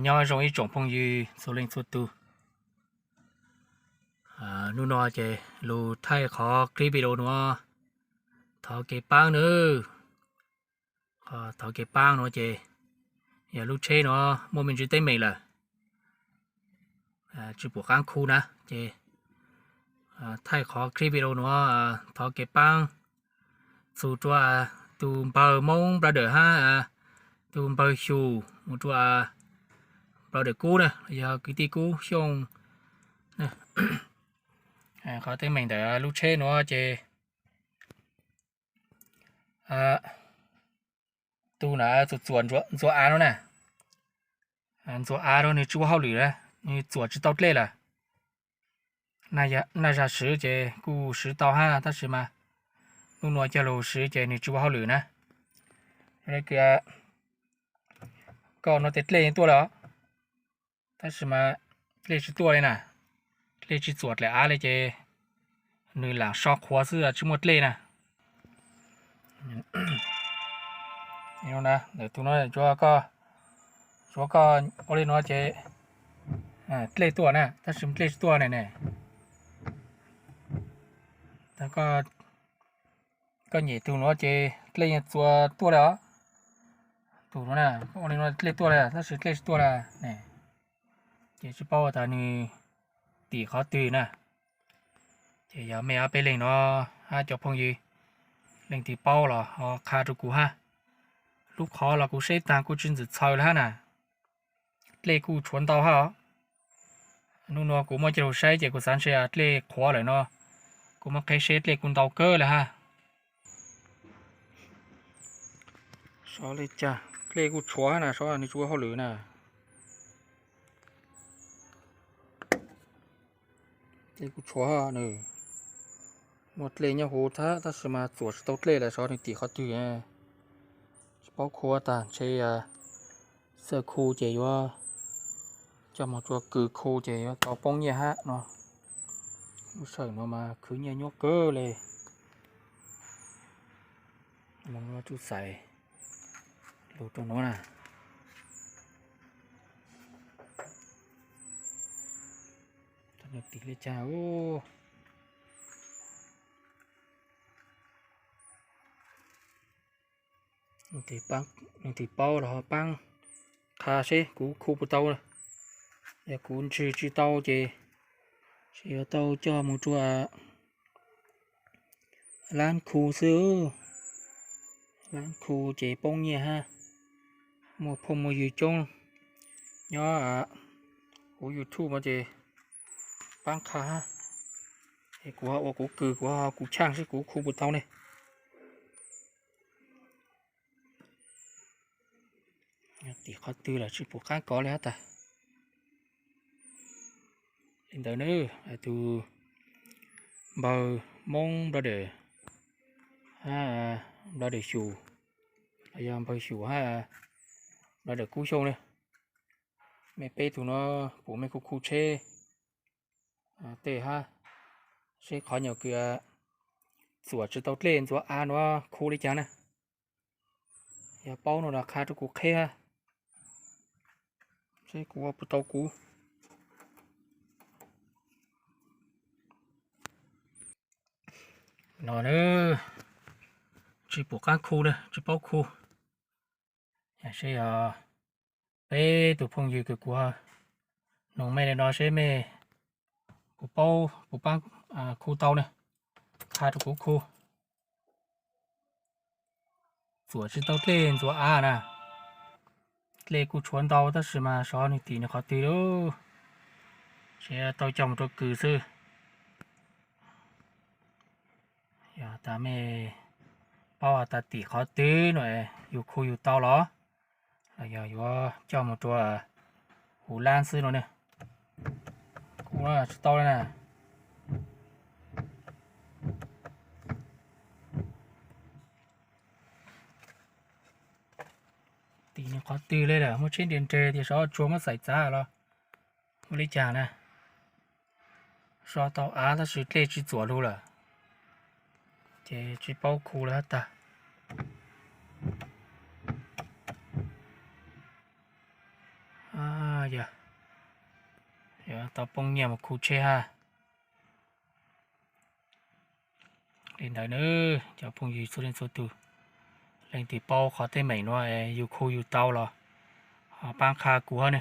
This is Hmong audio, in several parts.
Nyob zoo ib tsoom phooj ywg txhua leej txhua tus. Hnub no ces lug thaij qhov clip video nuav, thov kev paab nawb. Thov kev paab nuav ces yog lub tsheb nuav muaj me ntsis teeb meem lawm, tsis pum qaab khu na, ces thaij qhov clip video nuav thov kev paab txug rua tus npawg Moob Brother hab tus npawg Xyum mus rua Brother Kub na, yog kwv tij Kub Xyooj. Qhov teeb meem ntawm lub tsheb nuav ces tus na txuas txuas ntxuav av nuav na, ntxuav av rua nwg tsis ua hauj lwm na, nwg txuas tsis tau dlej lawm. Naj zag swv ces kuj swv tau hab tab sis mas nub nua cog lug swv ces nwg tsis ua hauj lwm na. Koj nua tes dlej tuaj lawm os, tab sis mas dlej tsis tuaj li na, dlej tsis txuam dlaim av li ces nwg lam so qhuav xwb tsis muaj dlej na. Ntawm tus nuav tsuav koj, tsuav koj ua li nuav ces dlej tuaj na, tab sis dlej tsis tuaj ne ne. Koj nyem tug nuav ces dlej txuas tuaj li os. Tug nuav na, ua li nuav dlej tuaj li tab sis dlej tsis tuaj li ne. Ces tsis paub tas nwg tim qhov twg na. Ces yog mej ob peb leeg nuav hab cov phooj ywg leej twg paub los ho qha rua kuv hab. Lub qhov los kuv saib taag kuj tsis ntxim txhaws li hab na. Dlej kuj tshuav ntau hab os. Nub nua kuv muab coj lug saib ces kuv xaav ntshe dlej qhuav lawm no, kuv muab qheb seb dlej kuj ntau kawg li hab. Sov li cas dlej kuj tshuav hab na, sov nwg tsis ua hauj lwm na. Dlej kuj tshuav, muaj dlej nyob huv thab tab sis mas txuam tsis tau dlej lawm, sov nwg tim qhov twg. Tsis paub khu tag, ntshe txawj khu ces yuav coj mus rua kws khu ces yuav tau poob nyiaj hab no. Lub sij hawm nuav mas khwv nyiaj nyuaj kawg li. Tsuj xais lug rua nuav na. Tim li cas. Leej twg paub los ho paab qha seb kuv khu puas tau. Yog kuv ntswg tsis tau ces yuav tau coj mus rua lab khu xwb. Lab khu ces poob nyiaj hab. Muaj phooj muaj ywg coob nyob huv YouTube no ces paab qha hab. Es kuv ho ua kuv kws, kuv ho kuv tshaaj seb kuv khu puas tau ne. Tim qhov twg los tsis pum qaab kov li hab tag. Li ntawd na, tus npawg Moob Brother hab Brother Xyum, los yog npawg Xyum hab Brother Kub Xyooj na. Mej peb tug nuav pum mej khu khu tsheb tej hab, seb qhov nyuam kws txuam tsis tau dlej ntxuav av nuav khu li cas na. Yog paub no los qha rua kuv qheb hab, seb kuv ua puas tau kuv. No na, tsis pum qaab khu na, tsis paub khu. Seb yog peb tug phooj ywg kws kuv noog mej li no seb mej puas paub, puas paab khu tau ne, qha rua kuv khu. Txuam tsis tau dlej ntxuav av na. Dlej kuj tshuav ntau tab sis mas sov nwg tim nwg qhov twg lawm, tseem tau coj mus rua kws xwb. Yog tas mej paub has tas tim qhov twg no yug khu yug tau los, los yog yuav coj mus rua huv lab xwb no ne. Kuv tsis tau li na. Tim nws qhov twg li lawm, muaj tsheb nres nres tias sov tsuag muab xaim txav los ua li cas na. So tau av tab sis dlej tsis txuam lug lawm, ces tsis paub khu li hab tag. Yog, yog tau poob nyiaj mus khu tsheb hab. Li ntawd na, cov phooj ywg txhua leej txhua tug, leej twg paub qhov teeb meem nuav es yug khu yug tau los ho paab qha kuv hab ne.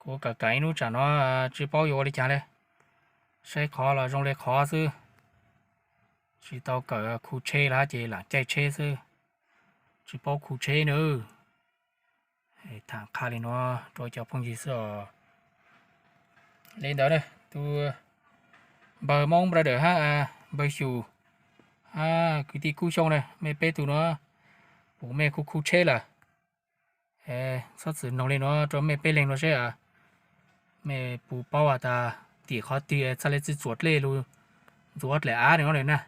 Kuv kawm kawm ib hnub tsam no tsis paub yuav ua li caag le, saib qhov los zoo le qhov xwb. Tsis tau kawm khu tsheb los hab ces lam caij tsheb xwb, tsis paub khu tsheb na. Tham qha li nuav rua cov phooj ywg xwb os. Li ntawd na, tus npawg Moob Brother hab npawg Xyum hab kwv tij Kub Xyooj na, mej peb tug nuav puv mej khu khu tsheb lawm. Txhob txwm noog li nuav rua mej peb leeg nuav seb mej puas paub has tas tim qhov twg txhaj le txug txuas dlej lug ntxuav dlaim av no na.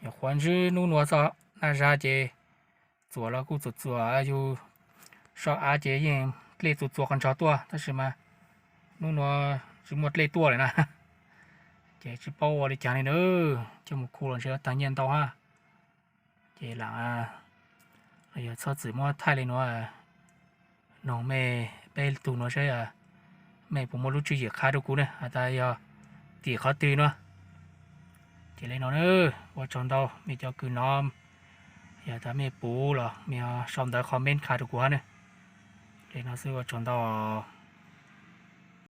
Nyuam qhuav ntsib nub nuav xwb, naj zag ces txuas los kuj txuas txuas yug soj av ces yeej dlej txuas txuas qhov ntsog tuaj, tab sis mas nub nuav tsis muaj dlej tuaj lawm na. Ces tsis paub ua li caag li na, coj mus khu los ntshe taag nyiaj ntau hab. Ces lam, los yog txhob txwm muab thaij li nuav, noog mej peb tug nuav seb mej puas muaj lub tswv yim qha rua kuv ne has tas yog tim qhov twg nuav. Ces li no na, ua tsaug ntau mej cov kws nov, yog tas mej puv los mej sau ntawv comment qha rua kuv hab ne. Li no xwb ua tsaug ntau.